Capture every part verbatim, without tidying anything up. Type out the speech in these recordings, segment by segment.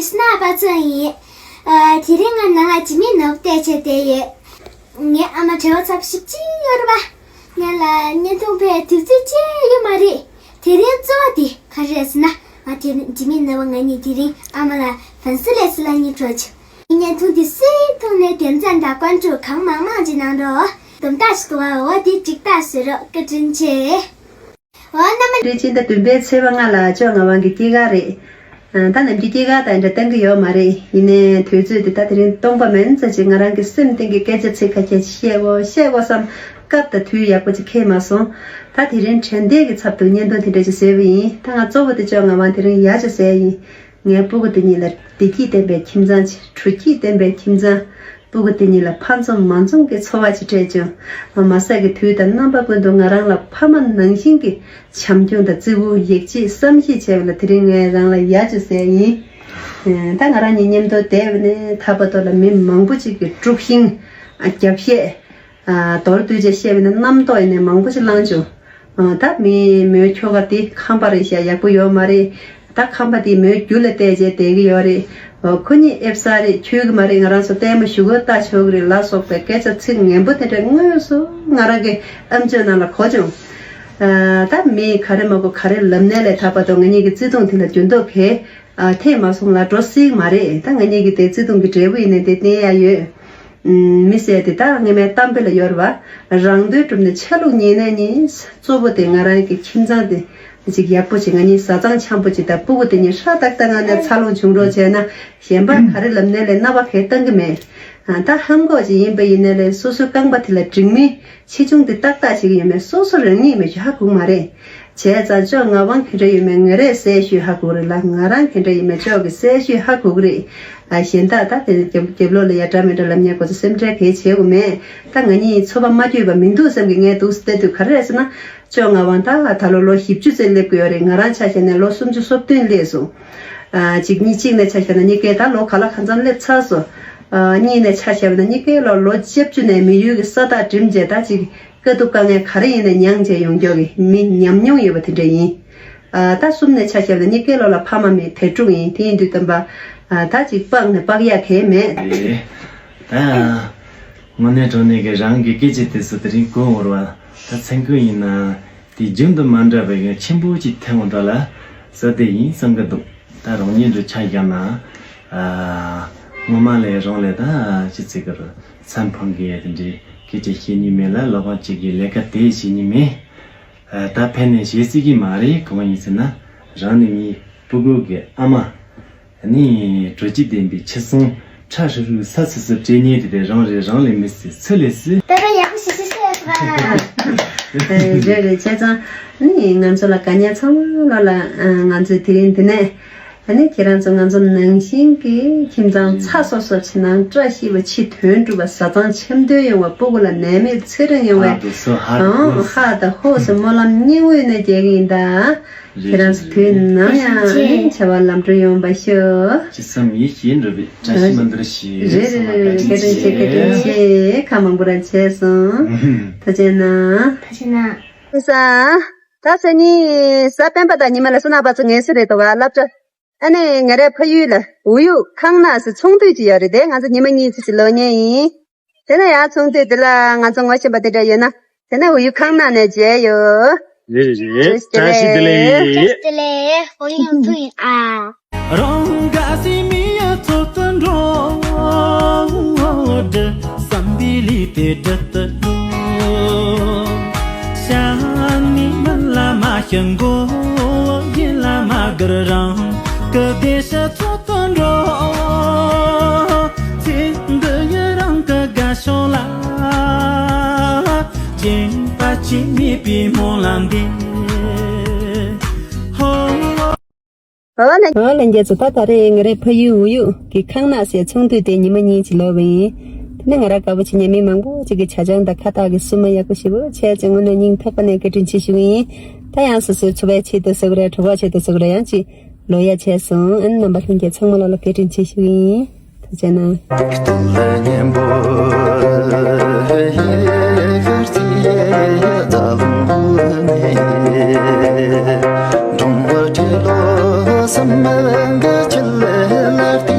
ཡིན་ན་པ་ཚོ་ཡིན། ཨ། དེ་རིང་ང་ནང་ལ་འཇིགས་མེད་ནོར་བུ་བལྟས་བྱས་བསྡད་ཡོད། ངའི་ཨ་མ་བྲེལ་བ་ཚ་པོ་ཞེ་པོ་ཅིག་ཡོད་རེད་པ། ང་ལ་བརྙན་ཐུང་ཕེབས་དུས་ཚོད་ཅིག་ཡོད་མ་རེད། དེ་རིང་གཙོ་བོ་དེ་ག་རེ་རེད་ཟེར་ན། ང་དེ་རིང་འཇིགས་མེད་ནོར་བུ་ང་གཉིས་དེ་རིང་ཨ་མ་ལགས་ཧྥན་སི་ལས་སི་ལ་གཉིས་འགྲོ་བྱུང་། བརྙན་ཐུང་དེ་སུའི་ཐོག་ནས་དེ་མཚན་དང་ཀོན་ཀྲུག་གང་མང་མང་ཅིག་གནང་རོགས། དུམ་བཏགས་ཤིག་འདུག་པ། འོ་དེ་ཅིག་བཏགས་བཟོས་རོགས། བཀའ་དྲིན་ཆེ། འོ་ན་མ། རེས་སྤྱི་ཟླ་བདུན་པའི་ཚེས་པ་ལྔ་ལ་ཅོག་ངག་དབང་གི་སྐྱེས་སྐར་རེད། ཨ། ད་ནམ་རྒྱུན་སྐྱེས་སྐར་དང་འདྲ་བཏང་གི་ཡོད་མ་རེད། ཡིན་ནའི་དུས་ཚོད་འདི་ད་དེ་རིང་སྟོང་པ་མིན་ཙམ་ཅིག་ང་རང་གི་སེམས་གཏིང་གི་སྐད་ཆ་ཚིག་ཁ་ཤས་བཤད་དགོས་བཤད་དགོས་བསམ། སྐབས་དང་དུས་ཡག་པོ་ཅིག་འཁེལ་མ་སོང་། ད་དེ་རིང་དྲན་རྟེན་གྱི་ཚབ་ཏུ་བརྙན་ཐུང་དེ་འདྲ་ཞིག་བཟོས་པ་ཡིན། ད་ང་གཙོ་བོ་དེ་ཅོག་ངག་དབང་དེ་རིང་ཡག་ཅིག་བཟོས་ཡིན། ངའི་སྤུ་གུ་དེ་གཉིས་ལ་བདེ་སྐྱིད་ལྡན་པའི་ཁྱིམ་ཚང་ཅིག་སྤྲོ་སྐྱིད་ལྡན་པའི་ཁྱིམ་ཚང་། སྤུ་གུ་དེ་གཉིས་ལ་ཕ་འཛོམས་མ་འཛོམས་ཀྱི་འཚོ་བ་ཅིག་སྤྲད་བྱུང་། མ་བསགས་ཀྱི་དུས་དང་རྣམ་པ་ཀུན་ཏུ་ང་རང་ལ་ཕ་མ་ནང་བཞིན་གྱི་བྱམས་སྐྱོང་དང་བརྩི་བཀུར་ཡིད་ཆེས་བསམ་ཤེས་བྱས་པ་ལ་དེ་རིང་ངས་རང་ལ་ཡག་ཅིག་ཟེར་ཡིན། ད་ང་རང་གཉིས་མཉམ་དུ་བསྡད་པ་ནས་ད་བར་དུ་ལ་མི་མང་པོ་ཅིག་གིས་དཀྲུག་ཤིང་། རྒྱབ་བཤད། མདོར་བསྡུས་བྱས་བཤད་པ་ན་རྣམ་རྟོག་ཡིན་ནའི་མང་པོ་ཞིག་བསླངས་བྱུང་། ད་མི་མོའི་ཁྱོ་ག་དེ་ཁམས་པ་རེད་ཤག་ཡག་པོ་ཡོད་མ་རེད། ད་ཁམས་པ་དེ་མོའི་རྒྱུ་ལ་བལྟས་བྱས་བསྡད་ཀྱི་ཡོད་རེད། ཁོ་གཉིས་ཨེབ་ས་རེད། འཁྱོལ་གྱི་མ་རེད། ང་རང་ཚོ་ལྟད་མོ་ཞུ་གི་ལྟ་ཆོག་གི་རེད་ལ་སོགས་པའི་སྐད་ཆ་ཚིག་ངན་པ་དེ་འདྲ་དངོས་སུ་ང་རང་གི་ཨམ་ཅོག་ནང་ལ་གོ་བྱུང་། ད་མི་ག་རེ་མ་གོ་ག་རེ་ལབ་ནའི་ལས་ད་བར་དུ་ང་གཉིས་ཀྱི་བརྩེ་དུང་དེ་ལ་འགྱུར་ལྡོག་གང་ཡང་ཐེབས་མ་སོང་ལ་འགྲོ་སྲིད་མ་རེད། ད་ང་གཉིས་ཀྱི་དེ་བརྩེ་དུང་གི་འབྲས་བུ་ཡིན་ནའི་དེ་བསྟན་ཡ་ཡོད། མི་ཟེར་དེ་ད་སྔ་མའི་གཏམ་དཔེ་ལ་ཡོད་རེད་པ། རང་དོན་བསྒྲུབས་ནས་ཆ་ལུགས་ཉེས་ནས་ཉེས། གཙོ་བོ་དེ་ང་རང་གི་ཁྱིམ་ཚང་དེ་ཅིག་ཡག་པོ་ཅིག་ང་གཉིས་བཟའ་ཚང་འཆམ་པོ་ཅིག་དང་སྤུ་གུ་དེ་གཉིས་ཧྲ་ཏག་ཏག་ངང་ནས་འཚར་ལོངས་བྱུང་རོགས་བྱས་ན། གཞན་པ་ག་རེ་ལབ་ནའི་ལས་རྣ་བ་གས་གཏོང་གི་མེད། ད་ཧམ་གོག་ཅིག་ཡིན་པ་ཡིན་ནའི་ལས་སོ་སོའི་རྐང་པ་དེ་ལ་འགྲིག་མིན་ཆེ་ཆུང་དེ་ཏག་ཏག་བྱེད་ཀྱི་ཡོད་མེད་སོ་སོ་རང་ཉིད་མི་ཤེས་ཧ་གོ་གི་མ་རེད། བྱས་ཙང་ཅོག་ངག་དབང་ག་འདྲ་ཡོད་མེད་ང་རས་གསལ་ཤོས་ཧ་གོ་གི་རེད་ལ། ང་རང་ག་འདྲ་ཡོད་མེད་ཅོག་གིས་གསལ་ཤོས་ཧ་གོ་གི་རེད། ཨ། གཞན་དག་ད་དེ་རྒྱབ་རྒྱབ་ལོགས་ལ་ཡ་འདྲ་མི་འདྲ་ལབ་མཁན་ཁོ་ཚོ་སེམས་ཁྲལ་གང་ཡང་བྱེད་དགོས་མེད། ད་ང་གཉིས་འཚོ་བ་མ་འཁྱོལ་བ་མི་འདུག་བསམ་གི་ངས་འདུག་སེ་བལྟས་དུས་ག་རེ་རེད་ཟེར་ན། ཅོག་ངག་དབང་ད་ད་ལོ་ལོ་བཞི་བཅུ་ཙམ་སླེབས་ཀྱི་ཡོད་རེད། ང་རང་ཆ་བཞག་ན་ལོ་སུམ་ཅུ་སོ་བདུན་སླེབས་སོང་། ཨ། གཅིག་གཉིས་གཅིག་ནས་ཆ་བཞག་ན་གཉིས་ཀའི་ད་ལོ་ག་ལ་གང་འཚམ་སླེབས་ཚར་སོང་། ཨ། གཉིས་ནས་ཆ་བཞག་ན་གཉིས་ཀའི་ལོ་ལོ་བཅུ་བཅུ་ནས་མི་ཡུལ་གྱི་ས་ཐག་འགྲིམས་བྱས་ད་ཅིག་དཀའ་སྡུག་དཀའ་ངལ་ག་རེ་ཡིན་ནའི་མྱངས་བྱས་ཡོང་མགྱོགས་ཀྱི་མི་ཉམས་མྱོང་ཡོད་པ་དེ་འདྲ་ཡིན། ཨ། ད་གསུམ་ནས་ཆ་བཞག་ན་གཉིས་ཀའི་ལོ་ལ་ཕ་མ་མེད་དེ་དྲུག་ཡིན། དེ་ཡིན་དུས་ཙམ་པ། ཨ། ད་ཅིག་དཔག་ནས་དཔག་ཡག་གང་ཡང་མེད། ད་དངོས་གནས་དྲང་གནས་ཀྱི་རང་གི་སྐད་ཆ་དེ་ཚོ་དེ་རིང་གོ་འོར་བ་ད་མཚན་ཁུལ་ཡིན་ན་དེ་རྒྱུན་དུ་མ་འདྲ་བའི་ཆེན་པོ་ཅིག་ཐོན་འོང་འདྲ་ལ་བསོད་བདེ་ཡིན་བསམ་གི་འདུག་ད་རང་ཉིད་འདྲ་ཆ་བཞག་ན། ཨ། སྔོན་མ་ལས་རང་ལས་ད་ཅི་ཚིག་གི་རུ་མཚན་འཕང་གི་དེ་འདྲའི་སྐད་ཆ་བཤད་ཉན་མེད་ལ། ལོ་གང་ཅིག་གི་ལས་ཀ་དེ་བྱེད་ཉན་མེད། ཨ། ད་ཕན་ནས་བྱེད་སྲིད་ཀྱི་མ་རེད། གང་ཡིན་ཟེར་ན་རང་ནི་ངའི་སྤུ་གུ་གི་ཨ་མ། ནི་དྲོ་སྐྱིད་ལྡན་པའི་ཁྱི་སྲུང་ཁྲ་ཧྲིལ་རུལ་ས་སིལ་སིལ་སྤྲད་ཉན་དེ་དེ་རང་རེད། རང་ལས་མི་སྲིད་སུ་ལས་སྲིད། ད་ད་ཡག་པོ་ཞིག་ཞིག་བཤད་ཐུབ་ཨ། རེད་རེད། བྱས་ཙང་ནི་ང་ཚོ་ལ་དགའ་ཉེ་ཚང་མ་ལོ་ལ། ཨ། ང་ཚོས་དེ་རིང་འདི་ནས། ཨ་ནི་ཁྱེད་རང་ཚོ་ང་ཚོ་ནང་བཞིན་གྱི་ཁྱིམ་ཚང་ཚ་སོ་སོ་ཕྱི་ནང་བཀྲ་ཤིས་པ་ཕྱི་དོན་གྲུབ་པ་བཟའ་ཚང་འཆམ་མཐུན་ཡོང་བ། སྤུ་གུ་ལ་ནད་མེད་ཚེ་རིང་ཡོང་བའི་ཧ་དང་ཧོ་སི་སྨོན་ལམ་སྙིང་དབུས་ནས་རྒྱག་གི་ཡིན་ད། ཁྱེད་རང་ཚོ་དུས་ནམ་ཡང་ནི་བྱ་བ་ལམ་འགྲོ་ཡོང་བ་ཤོག་ཅི་བསམ་ཡིད་བཞིན་འགྲུབ་པའི་བཀྲ་ཤིས་སྨོན་འདུན་ཞུ། རེད་རེད་རེད། བཀའ་དྲིན་ཆེ། བཀའ་དྲིན་ཆེ། ཁ་མང་པོ་རང་བྱས་སོང་། ཐུགས་རྗེ་གནང་། ཐུགས་རྗེ་གནང་། ས། ད་སང་ཉིན་གཟའ་སྤེན་པ་དང་ཉི་མ་ལ་སོ་ནག་པ་ཚོ་ངལ་གསོ་རེད་འདུག་ག་སློབ་གྲྭ། ཨ་ནི་ང་རའི་ཕ་ཡུལ་ལ་འོ་ཡུག་ཁང་ནག་སི་ཚོང་འདུས་ཅིག་ཡོད་རེད་དེ། ང་ཚོ་ཉི་མ་གཉིས་ཙམ་ཞིག་ལོག་མཁན་ཡིན། དེ་ནས་ཡང་ཚོང་འདུས་འདི་ལ་ང་ཚོ་ངོ་ཤེས་པ་དེ་འདྲ་ཡོད་ན། དེ་ནས་འོ་ཡུག་ཁང་ནག་ནས་མཇལ་ཡོང་། རེད་རེད་རེད། བཀྲ་ཤིས་བདེ་ལེགས། བཀྲ་ཤིས་བདེ་ལེགས། འོ་ཡུག་ཐུག་ཡིན་ཨ། རང་དགའ་སའི་མི་ཡ་ཚོ་དུད་འགྲོ་འདྲ། བསམ་པའི་ལུས་དེ་འདྲ་དུ་འགྲོ། ཤ་ནི་མི་ལ་མ་ཤི་མགོ་ཡིན་ལ་མ་གར་རང་གི་བདེ་ཤ་ཚོ་དུད་འགྲོ། ཚེ་འདི་ཡི་རང་གི་དགའ་ཕྱོགས་ལ། སྦྱིན་པ་ཅི་མེད་པའི་སྨོན་ལམ་འདི། ཧོ། ཨོ་ལེ། ཨོ་ལེ། རྒྱ་ཚོ་ད་ད་རེས་ང་རའི་ཕ་ཡུལ་འོ་ཡུག་གི་ཁང་ནག་སའི་ཚོང་འདུས་དེ་ཉི་མ་གཉིས་ཀྱི་ལོག་པ་ཡིན། དེ་ནས་ང་ར་དགའ་པོ་བྱེད་མཁན་མི་མང་པོ་ཅིག་གིས་ཇ་ཆང་དང་ཁ་བཏགས་ཀྱི་བསུ་མ་ཡག་པོ་ཞེ་པོ་བྱས་ཙང་དངོས་གནས་སྙིང་ཐག་པ་ནས་བཀའ་དྲིན་ཆེ་ཞུ་གི་ཡིན། ད་ཡང་སོ་སོའི་འཚོ་བའི་ཆེད་དུ་ཟེར་དགོས་རེད། གྲོད་ཁོག་ཆེད་དུ་ཟེར་དགོས་རེད། ཡང་ཅིག་ལོག་ཡ་བྱས་སོང་། ཨ་ནི་རྣམ་པ་ལྷན་རྒྱས་ཚང་མ་ལ་ལ་བཀའ་དྲིན་ཆེ་ཞུ་གི་ཡིན། ཐུགས་རྗེ་གནང་།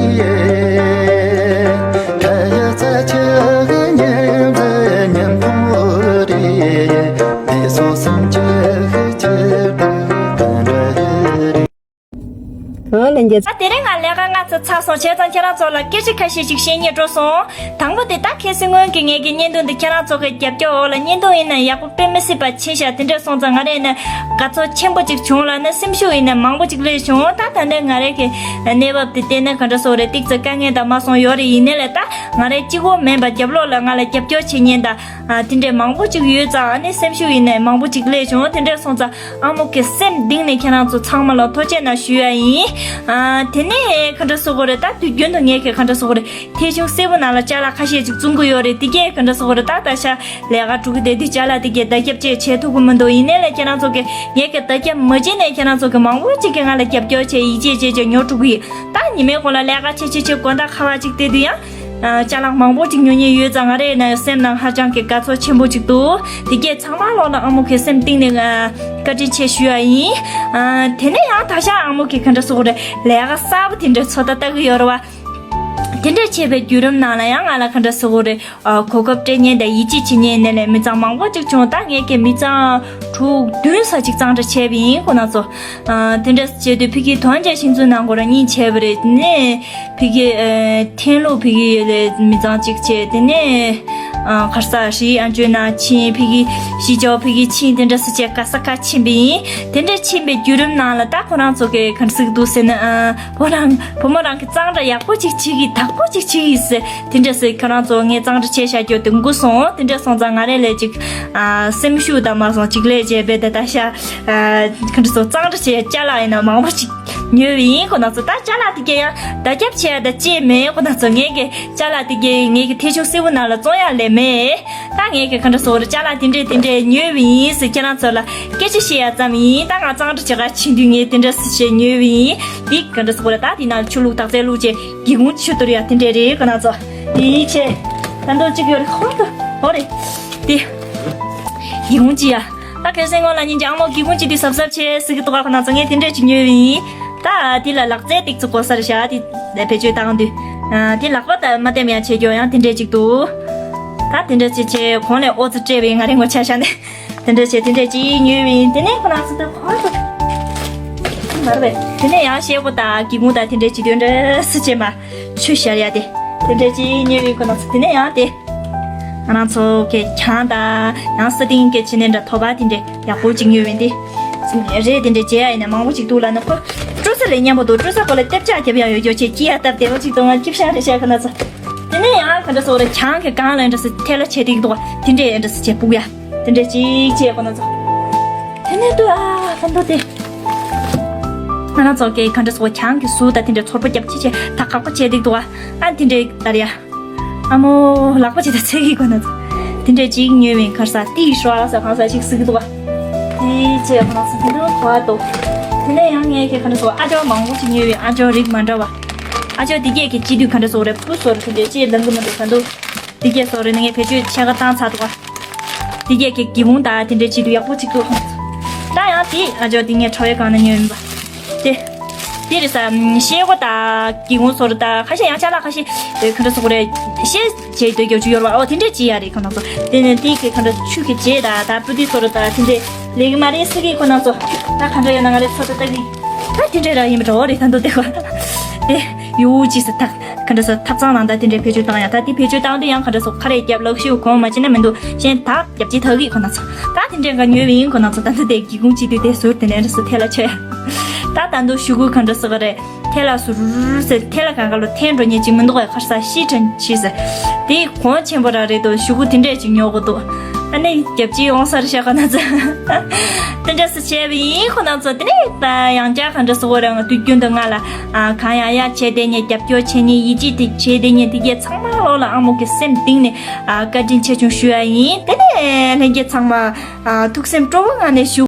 ད་དེ་རིང་ང་ལས་ཀ་སྔ་ཙམ་ཚར་སོང་བྱས་ཙང་ཁྱེད་རང་ཚོ་ལ་སྐད་ཆ་ཁ་ཤས་ཤིག་བཤད་སྙིང་བྲོ་སོང་། དང་པོ་དེ་ད་ཁ་སང་སྔོན་གྱི་ངེད་ཀྱི་བརྙན་ཐུང་འདི་ཁྱེད་རང་ཚོ་གི་རྒྱབ་སྐྱོར་འོག་ལ་བརྙན་ཐུང་ཡིན་ན་ཡག་པོ་དཔེ་མི་སྲིད་པ་ཆེ་ཤག་དེ་འདྲ་སོང་ཙང་ང་རས་ནི་དགའ་ཚོར་ཆེན་པོ་ཅིག་བྱུང་ལ་ནི་སེམས་ཤུགས་ཡིན་ན་མང་པོ་ཅིག་སླེབས་བྱུང་། ད་ད་ལྟ་ང་རས་ཀྱི་གནས་བབ་དེ་བལྟས་ན་ག་འདྲ་སོག་རེད། ཏིག་ཙམ་དཀའ་ངལ་དང་མ་སོང་ཡོད་རེད། ཡིན་ནའི་ལས་ད་ང་རས་གཅིག་པོ་མིན་པ་རྒྱབ་ལོགས་ལ་ང་ལ་རྒྱབ་སྐྱོར་བྱེད་མཁན་དང་། ཨ། དེ་འདྲས་མང་པོ་ཅིག་ཡོད་ཙང་ཨ་ནི་སེམས་ཤུགས་ཡིན་ནའི་མང་པོ་ཅིག་སླེབས་བྱུང་། དེ་འདྲས་སོང་ཙང་ཨ་མོ་གི་སེམས་གཏིང་ནས་ཁྱེད་རང་ཚོ་ཚང་མ་ལ་ཐུགས་རྗེ་གནང་ཞུ་ཡ་ཡིན། ཨ། དེ་ནས་ག་འདྲ་སོག་གོ་རེད། ད་དུས་རྒྱུན་དུ་ངས་ཀྱི་ག་འདྲ་སོག་གོ་རེད། ཐེ་ཆུང་སེར་པོ་ནང་ལ་ཅ་ལག་ཁ་ཤས་ཅིག་བཙོང་གི་ཡོད་རེད། དེ་གས་ག་འདྲ་སོག་གོ་རེད། ད་ད་ཤ་ལས་ཀ་འགྲོ་གི་བསྡད་དུས་ཅ་ལག་དེ་གས་བརྡ་ཁྱབ་ཅེས་བྱེད་ཐུབ་ཀྱི་མི་འདུག་ཡིན་ནའི་ལས་ཁྱེད་རང་ཚོ་གི་ངས་ཀྱི་བརྡ་ཁྱབ་མ་བྱས་ནས་ཁྱེད་རང་ཚོ་གི་མང་པོ་ཅིག་གི་ང་ལ་རྒྱབ་སྐྱོར་བྱས་ཡིད་ཆེས་བྱས་བྱས་ཉོ་འགྲོ་གི་ཡིན། ད་ཉི་མའི་གོང་ལ་ལས་ཀ་བྱེད་བྱེད་བྱེད་དགོང་དག་ཁ་བ་ཅིག་བལྟས་དུས་ཡང་། ཨ། ཅ་ལག་མང་པོ་ཅིག་ཉོ་མཁན་ཡོད་ཙང་ང་རའི་ནང་སེམས་ནང་ཧ་ཅང་གི་དགའ་ཚོར་ཆེན་པོ་ཅིག་འདུག་དེ་གས་ཚང་མ་ལོག་ལ་ཨ་མོ་གི་སེམས་གཏིང་ནས་ཨ། བཀའ་དྲིན་ཆེ་ཞུ་ཡ་ཡིན། ཨ། དེ་ནས་ཡང་ད་ཆ་ཨ་མོ་གི་ག་འདྲ་སོག་རེད། ལས་ཀ་གསར་པ་དེ་འདྲ་ཚོད་ལྟ་ལྟ་གི་ཡོད་རེད་བ། དེ་འདྲ་བྱས་པའི་བརྒྱུད་རིམ་ནང་ལ་ཡང་ང་ལ་ག་འདྲ་སོག་རེད། ཨ། གོ་སྐབས་སྤྲད་མཁན་དང་ཡིད་ཆེས་བྱེད་མཁན་ནས་ལས་མི་ཚང་མང་པོ་ཅིག་བྱུང་། ད་ངས་ཀྱི་མི་ཚང་དྲུག་བདུན་ཙམ་ཅིག་གཙང་སྦྲ་བྱས་པ་ཡིན་ཁོ་ན་ཚོ། ཨ། དེ་འདྲ་བྱས་དུས་ཕ་གི་དོན་ཆེན་ཤིང་འཛུགས་ནང་སྐོར་གཉིས་བྱས་པ་རེད། དེ་ནས་ཕ་གི། ཨ། ཐན་ལུ་ཕ་གི་ལས་མི་ཚང་གཅིག་བྱས། དེ་ནས། ཨ། ཁར་ས་ཧྲི་ཨན་ཅོའི་ནང་ཕྱིན། ཕ་གི་ཤི་ཅའོ་ཕ་གི་ཕྱིན། དེ་འདྲ་སུ་བྱས་ག་ས་ག་ཕྱིན་པ་ཡིན། དེ་འདྲ་ཕྱིན་པའི་བརྒྱུད་རིམ་ནང་ལ་ད་ཁོ་རང་ཚོ་གི་ག་འདྲ་ཟིག་འདུག་ཟེར་ན། ཨ། བུ་རང་བུ་མོ་རང་གི་གཙང་སྦྲ་ཡག་པོ་ཅིག་བྱེད་ཀྱི་དག་པོ་ཅིག་བྱེད་ཀྱི་ཟེར། དེ་འདྲ་ཟེར། ཁྱོད་རང་ཚོ་ངས་གཙང་སྦྲ་བྱས་བཞག་རྒྱུ་དེ་མགུ་སོང་། དེ་འདྲ་སོང་ཙང་ང་རས་ལས་ཅིག་ཨ། སེམས་ཤུགས་དང་མ་སོང་ཅིག་ལས་བྱས་པས་དེ་ད་ཤ། ཨ། ག་འདྲ་སོང་། གཙང་སྦྲ་བྱས་ཅ་ལག་ཡིན་ན་མང་པོ་ཅིག་ཉོས་པ་ཡིན་ཁོ་ན་ཚོ། ད་ཅ་ལག་དེ་གས་ཡང་བརྡ་ཁྱབ་བྱས་ད་ཅེས་མེད་ཁོ་ན་ཚོ། ངས་ཀྱི་ཅ་ལག་དེ་གས་ངས་ཀྱི་ཐེ་ཆུང་སེར་པོ་ནང་ལ་བཙོང་ཡག་ལས་མེད། ད་ངས་ཀྱི་ག་འདྲ་སོང་རེད། ཅ་ལག་དེ་འདྲས་དེ་འདྲས་ཉོས་པ་ཡིན་ཟེར་ཁྱེད་རང་ཚོ་ལ་སྐད་ཆ་བཤད་ཡག་ཙམ་ཡིན། ད་ང་གཙང་སྦྲ་བྱེད་ག་ཕྱིན་དུས་ངས་དེ་འདྲ་སུ་བྱས་ཉོས་པ་ཡིན། འདི་ག་འདྲ་སོང་རེད། ད་དེ་ནང་ཆུ་བླུགས་དག་རྫས་བླུགས་བྱས། སྒེའུ་ཁུང་ཆུ་གཏོར་ཡ་དེ་འདྲས་རེད་ཁོ་ན་ཚོ། དེའི་ཆེད་ད་འདོད་ཅིག་ཡོད་རེད། ཧོ་ཏོ་ཧོ་རེད། དེ་སྒེའུ་ཁུང་ཅི་ཡ། ད་ཁ་སང་སྔོན་ལ་ཉིན་ཅང་མོ་སྒེའུ་ཁུང་ཅི་དུས་གཟབ་གཟབ་བྱས་ཟེར་གི་འདུག་ག་ཁོ་ན་ཚོ། ངས་དེ་འདྲས་ཅིག་ཉོས་པ་ཡིན། ད་དེ་ལ་ལག་རྩལ་ཏིག་ཙི་གོ་ས་རེད་ཤག་དེ་བེད་སྤྱོད་བཏང་དུས། ཨ། དེ་ལག་པ་ད་མ་བསྟན་ཡ་བྱེད་རྒྱུ་ཡང་དེ་འདྲས་ཅིག་འདུག་ད་དེ་འདྲས་ཅིག་བྱས་གོང་ནས་ཨོ་ཙི་སྤྲད་པའི་ང་རའི་ངོ་ཆ་ཤ་ནས། དེ་འདྲ་བྱས་དེ་འདྲ་ཅིག་ཉོས་པ་ཡིན། དེ་ནས་ཁོ་རང་ཚོ་ད་ཧོ་ཏོ་མར་བས། དེ་ནས་ཡང་ཤེལ་སྒོ་དང་སྒེའུ་ཁུང་དང་དེ་འདྲ་ཅིག་དེ་འདྲ་སུ་བྱས་མ་ཆུ་ཤར་ཡ་དེ་དེ་འདྲ་ཅིག་ཉོས་པ་ཡིན་ཁོ་རང་ཚོ། དེ་ནས་ཡང་དེ་ང་རང་ཚོ་གི་གྱང་དང་ཡང་ས་སྟེང་གི་ཕྱི་ནས་འདྲ་ཐོ་བ་དེ་འདྲ་ཡག་པོ་ཅིག་ཉོས་པ་ཡིན། དེ་རེད། དེ་འདྲ་བྱས་ཡ་ཡིན་ན་མང་པོ་ཅིག་འདུག་ལ་ནི་ཁོ་བཀྲུ་ས་ལས་མཉམ་པོ་འདུག་བཀྲུ་ས་སྒོ་ལ་ལྟེབ་ཆག་རྒྱབ་ཡ་ཡོད་རྒྱུ་བྱས་ཅི་ཡ་སྟབས་བདེ་བོ་ཅིག་འདུག་ང་སྐྱིབ་ཤང་རེད་ཤག་ཁོ་རང་ཚོ། དེ་ནས་ཡང་ག་འདྲ་སོག་རེད། གྱང་གི་སྒང་ལ་འདྲ་སེ་ཐལ་ལ་བྱས་ཏེ་འདུག་བ། དེ་འདྲས་འདྲ་སེ་བྱས་སྤུག་ཡ། དེ་འདྲས་ཅིག་བྱས་ཁོ་ན་ཚོ། དེ་ནས་འདུག་ཨ་ཁ་འདུག་དེ། ང་རང་ཚོ་གི་ག་འདྲ་སོག་གྱང་གི་ཟུར་དང་དེ་འདྲས་ཚོར་པོ་རྒྱབ་ཅིག་བྱས་ད་བཀག་པ་བྱས་ཏེ་འདུག་བ། ཨ་དེ་འདྲས་ལྟར་ཡ། ཨ་མོ་ལག་པ་ཅིག་ད་ཚེ་གི་ཁོ་ན་ཚོ། དེ་འདྲས་ཅིག་ཉོས་བས་ཁར་ས་ཏི་ཧྲ་ས་གང་ས་ཞིག་ཟིག་འདུག་བ། དེ་བྱས་ཁོ་ན་ཚོ་དེ་འདུག་གོ་ཨ་ཏོ། དེ་ནས་ཡང་ངས་ཀྱི་ག་འདྲ་སོག་ཨ་ཅོ་མང་པོ་ཅིག་ཉོས་བས་ཨ་ཅོ་རིགས་མ་འདྲ་བ། ཨ་ཅོ་དེ་གས་ཀྱི་སྤྱི་དུས་ག་འདྲ་སོག་རེད། ཕུ་སོར་དེ་འདྲས་ཅིག་ལང་གི་མི་འདུག་ག་འདུག་འདི་གས་སོགས་རེད་ནི་ངས་བེད་སྤྱོད་ཕྱེད་ཀ་བཏང་ཚར་འདུག་ག་འདི་གས་ཀྱི་སྒེའུ་ཁུང་དང་དེ་འདྲའི་ཆེད་དུ་ཡག་པོ་ཅིག་འདུག་ད་ཡང་དེ་ཨ་ཅོ་དེ་ངས་དྲ་བའི་སྒང་ན་ཉོས་ཡིན་པ། དེ། དེ་རེད་ས། ཤེལ་སྒོ་དང་སྒེའུ་ཁུང་སོགས་རེད། ད་ཁ་ཤས་ཡང་ཅ་ལག་ཁ་ཤས་ག་འདྲ་སོགས་རེད། ཤེལ་བྱས་སྡོད་རྒྱུ་ཅིག་ཡོད་རེད་པ། ཨོ་དེ་འདྲས་ཅིག་ཡ་རེད་ཁོ་ན་ཚོ། དེ་ནས་དེ་གི་ག་འདྲ་ཆུ་གི་རྗེས་དང་ད་སྤུ་ཏི་སོགས་རེད། ད་དེ་འདྲས་ལེགས་མ་རེད་ཟེར་གི་ཁོ་ན་ཚོ། ད་ག་འདྲ་ཡོད་ན་ང་རེ་ཚོ་ད་ལྟ་གི། ད་དེ་འདྲས་ར་ཡིན་པ་འདྲ་བོ་རེད། ད་འདུག་དེ་ག་དེ་ཡོ་ཅི་ས་ཐག་ག་འདྲ་ས་ཐབ་ཚང་ནང་ད་དེ་འདྲས་བེད་སྤྱོད་བཏང་ཡ། ད་དེ་བེད་སྤྱོད་བཏང་དུས་ཡང་ག་འདྲ་སོ་ཁ་རས་རྒྱབ་ལག་ཤུབས་གོན་མ་བྱས་ན་མི་འདུག་གཞན་དག་རྒྱབ་ཅི་ཐག་གི་ཁོ་ན་ཚོ། ད་དེ་འདྲས་འགའ་ཉོས་པ་ཡིན་ཁོ་ན་ཚོ། ད་འདུག་དེ་སྒེའུ་ཁུང་བྱེད་དུས་དེ་ཟུར་དེ་ནས་འདྲ་སོ་ཐལ་ལ་ཆོད་ཡ། ད་ད་འདུག་ཤོག་གུ་ག་འདྲ་སོ་ག་རེད། ཐལ་ལ་ཟུར་ཟེར་ཐལ་ལ་གང་ག་ལོ་འཐེན་འགྲོ་ཉེ་ཅིག་མི་འདུག་ག་ཁར་ས་ཤི་དྲན་ཆི་ཟེར། དེ་གོང་ཆེན་པོ་ར་རེད་དོ། ཤོག་གུ་དེ་འདྲས་ཅིག་ཉོ་གོ་འདུག་ཨ་ནི་རྒྱབ་ཅི་ཡོང་ས་རེད་ཤག་ཁོ་ན་ཚོ། དེ་འདྲ་སུ་བྱས་པ་ཡིན་ཁོ་ན་ཚོ། དེ་ནས་ད་ཡང་བསྐྱར་ག་འདྲ་སུ་གོ་རང་དུས་རྒྱུན་དུ་ང་ལ་ཨ་གང་ཡང་ཡང་བྱས་དེ་ཉེ་རྒྱབ་སྐྱོར་བྱས་ཉེ་ཡིད་ཆེས་དེ་བྱས་དེ་ཉེ་དེ་གས་ཚང་མ་ལོག་ལ་ཨ་མོ་གི་སེམས་གཏིང་ནས་ཨ་བཀའ་དྲིན་ཆེ་ཆུང་ཞུ་ཡ་ཡིན། དེ་ནས་ལྷན་རྒྱས་ཚང་མ་ཨ་ཐུགས་སེམས་སྤྲོ་བོ་ངང་ནས་བཞུགས།